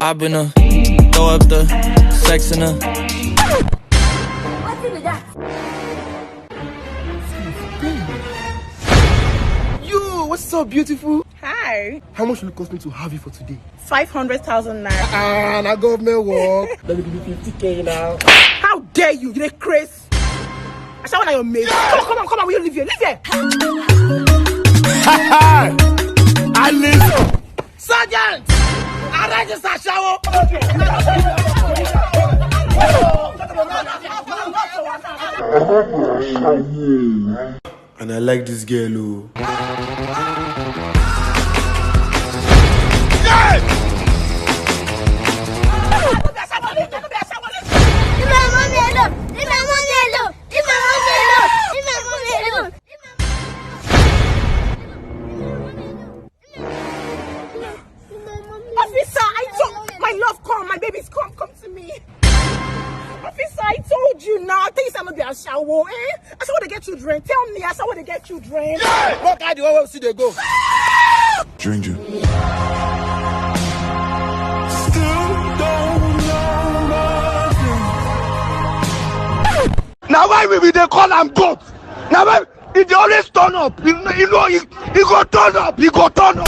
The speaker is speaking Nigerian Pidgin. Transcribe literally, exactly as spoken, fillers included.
I've been a throw up the sex in a Wetin be that? Yo, what's up, beautiful? Hi. How much will it cost me to have you for today? Five hundred thousand naira. Ah, na government work. Let me give you fifty K now. How dare you? You dey craze. I said when I your mate. Come on, come on, come on. Will you leave here? Leave here. Alice. Sergeant, arrest this ashawo. And I like this girl, oh. Officer, I told my love, come, my babies, come, come to me. Officer, I told you now. I tell you something about ashawo, eh? Ashawo dey get children. Tell me, ashawo dey get children. What kind of way see dey go? Stranger. Na why we be dey call am goat? Na why e dey always turn up? You know, you know, he, he go turn up. He go turn up.